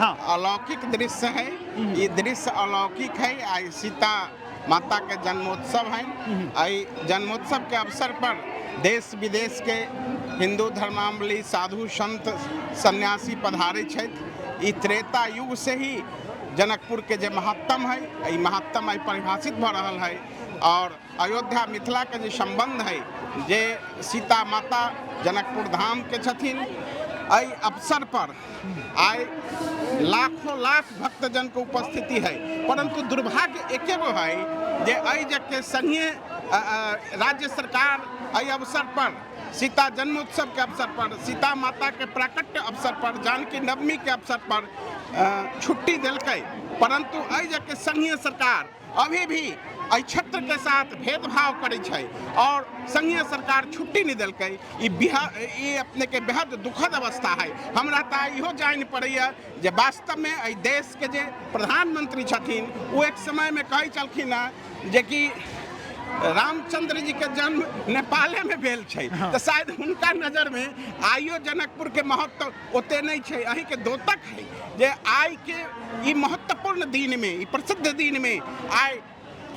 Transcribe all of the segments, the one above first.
अलौकिक दृश्य है। ई दृश्य अलौकिक है। आई सीता माता के जन्मोत्सव है। एहि जन्मोत्सव के अवसर पर देश विदेश के हिंदू धर्मावलंबी साधु संत सन्यासी पधारे छथि। ई त्रेता युग से ही जनकपुर के जे महत्तम है, ई महत्तम आई परिभाषित भऽ रहल है और अयोध्या मिथिला के जे संबंध है, जे सीता माता जनकपुर धाम के छथिन। एहि अवसर पर आइ लाखों लाख भक्तजन के उपस्थिति है, परंतु दुर्भाग्य एके गो है जे एहि जगह संघीय राज्य सरकार एहि अवसर पर, सीता जन्मोत्सव के अवसर पर, सीता माता के प्राकट्य अवसर पर, जानकी नवमी के अवसर पर छुट्टी देलकै, परंतु एहि जगह संघीय सरकार अभी भी एहि क्षेत्र के साथ भेदभाव करै छै और संघीय सरकार छुट्टी नहीं देलकै। ई बिहार, ई अपने के बेहद दुखद अवस्था है। हमरा तऽ इहो जानि पड़ैए जे वास्तवमे एहि देशके जे प्रधानमंत्री छथिन, ओ एक समयमे कहै छलखिन हेँ जेकि रामचंद्र जी के जन्म नेपाले में भेल छै, तऽ शायद हुनका नजर में आइयो जनकपुर के महत्व ओते नहीं छै। अही के द्योतक है जे आइ के ई महत्वपूर्ण दिन में, ई प्रसिद्ध दिन में आइ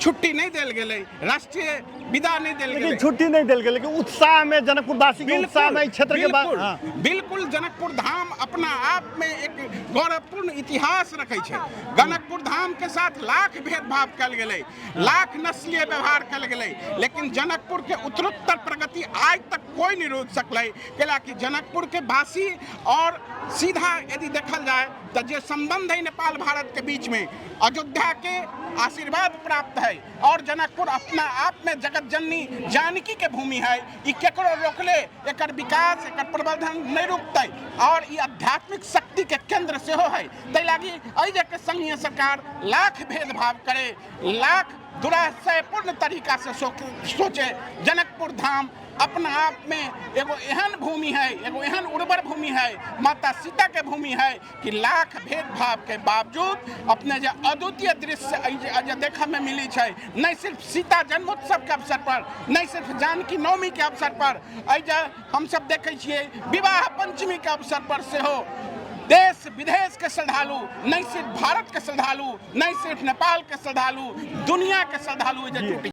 छुट्टी नहीं देल गेलै, राष्ट्रीय विदा नहीं देल लेकिन गेलै। छुट्टी नहीं देल गेल, लेकिन उत्साह में, जनकपुरवासी के उत्साह में, क्षेत्र के बाद बिल्कुल, बिल्कुल। जनकपुर धाम अपना आप में एक गौरवपूर्ण इतिहास रखै छै। जनकपुर धाम के साथ लाख भेदभाव कयल गेलै, लाख नस्लीय व्यवहार कयल गेलै, लेकिन जनकपुर के उत्तरोत्तर प्रगति आज तक कोई नहीं रोक सकलै, कैला कि जनकपुर के वासी और सीधा यदि देखल जाए तो जे संबंध है नेपाल भारत के बीच में, अयोध्या के आशीर्वाद प्राप्त है और जनकपुर अपना आप में जगत जननी जानकी के भूमि है। ई केकरो रोकले एकर विकास, एकर प्रवर्धन नहीं रुकतै और ई आध्यात्मिक शक्ति के केंद्र सेहो है। ताहि लागी एहि जगह संघीय सरकार लाख भेदभाव करे, लाख दुराशयपूर्ण तरीका से सोचे, जनकपुर धाम अपना आप में एगो एहन भूमि है, एगो एहन उर्वर भूमि है, माता सीता के भूमि है कि लाख भेदभाव के बावजूद अपने जे अद्वितीय दृश्य जे देखऽ में मिली छै, नहीं सिर्फ सीता जन्मोत्सव के अवसर पर, नहीं सिर्फ जानकी नवमी के अवसर पर, एहि जे हमसब देखै छियै विवाह पंचमी के अवसर पर सेहो देश विदेश के श्रद्धालु, नहीं सिर्फ भारत के श्रद्धालु, नहीं सिर्फ नेपाल के श्रद्धालु, दुनिया के श्रद्धालु जे जुटि